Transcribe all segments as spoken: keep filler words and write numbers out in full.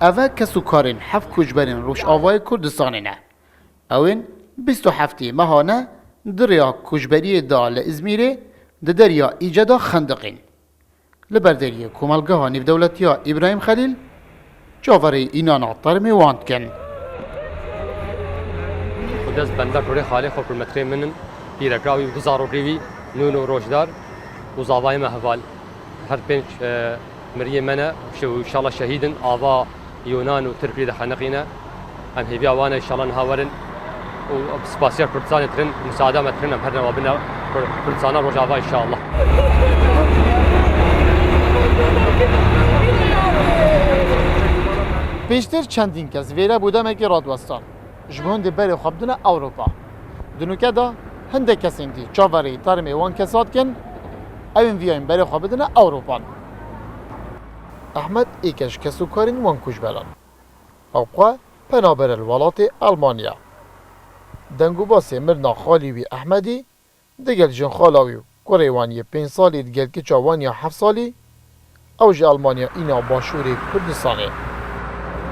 Eve kes û karên heft koçberên Rojavayê Kurdistanê ne. Ew ên bîst û heftê meha ne di rêya koçberiyê de li Îzmîrê di Derya Îce de xendiqîn. Li ber deriyê Komelgeha Nêvdewletiya Îbrahîm Xelîl çaverê înana termê wan dikin. Xwedê ez benda kurê xalê xwe kurmetirê min in, pîreka wî û du zarokê wî, Nûn û Rojdar û zavayê me heval. Her pênc, e, miriyê me ne, û înşallah şehîd in, ava Yunan û Tirk wî de xeniqîne. Em hêviya wan e, înşallah niha werin. Û spasiya Kurdistanê dikin, misaada me dikin, em her newa bine Kur-, Kurdistana Rojava, înşallah. Pêştir çendîn kes vêre bû demekî radwestan. Ji bo hindê berê xwe bidine Ewropa. Di nûke de hindek kesên dî çaverê termê wan kesa dikin, ew ên viyayên berê xwe bidine Ewropan. Ehmed êk e ji kes û karên wan koçberan. Ew bi xwe penaber e li welatê Elmanya. Deng û basê mirina xalî wî Ehmedî digel jinxala wî û kurê wan yê pênc salî digel kiça wan ya heft salî, ew ji Elmanya îna başûrê Kurdistanê.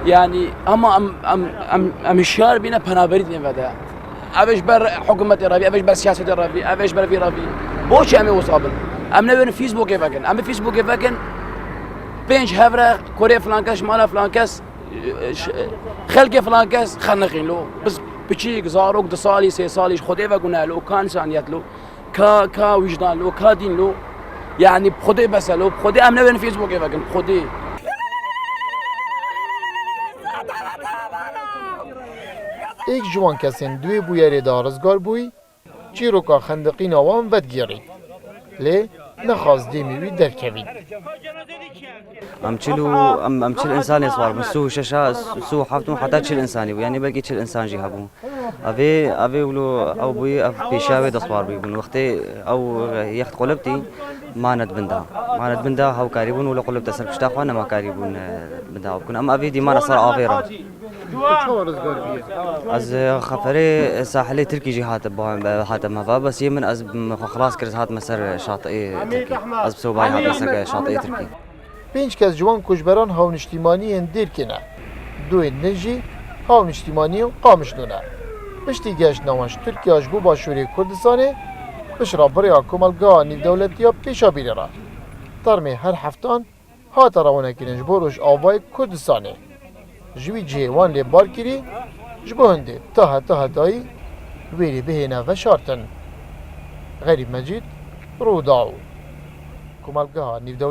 Yani ama em, em, em, em hişyar bîne penaberî dîne vede. Ev ji ber hikûmetê re bî, ev ji ber siyasetê re bî, ev ji ber vî re bî. Boçî em ê wisa bin? Em newêrin Facebookê vekin. Em bi Facebookê vekin, pênc hevre kurê filan kes, mala filan kes, ş-, xelkê filan kes xeniqîn lo. Biz piçîk, zarok, du salî, sê salî ji Xwedê ve gune lo, ka însaniyet lo, ka, ka wijdan lo, ka dîn lo. Yani bi Xwedê bes e lo, bi Xwedê em newêrin Facebookê vekin, bi Xwedê. Êk ji wan kesên di wê bûyerê de rizgar bûyî, çîroka xendiqîna wan vedigêrî. Lê nexwast dêmî wî derkevî. Em çil û, em, em çil însanê swar bûn. Sî û şeş, sî û heft û heta çil însanî bû. Yanî belkî çil însan jî hebû. Evê, evê wilo ew bûyî, ev pêşiya wê de swar bûyî bûn. Wextê ew yext qulib tî, mane di bin de. Mane di bin de hewkarî bûn, wilo qulib te ser pişta xwe, nema karî bûn, e, bin de ew bikin. Em evê dî mane ser avê re. Tu çawa rizgar bûyî? Ez, e, xeferê sahilê Tirkî jî hate ba-, hate meva, bes yê min ez, m-, xwe xilas kir, ez hatime ser şatiyê Tirkî. Ez bi sobayê hatime ser şatiyê Tirkî. Pênc kes ji wan koçberan hawniştîmaniyên Dêrkê ne. Du ên din jî hawniştîmaniyên Qamişlo ne. Piştî gehiştina wan ji Tirkiya ji bo başûrê Kurdistanê, piştre bi rêya Komelgeha Nîvdewletiya Pêşabîrê re, termê her heftan hate rewnekirin ji bo Rojavayê Kurdistanê. Ji wî cihê wan lê bar kirî, ji bo hindê ta heta hetayî wêrî bihêne veşartin. Xerîb Mecîd, Rûdaw, Komelgeha Nîvdewletiya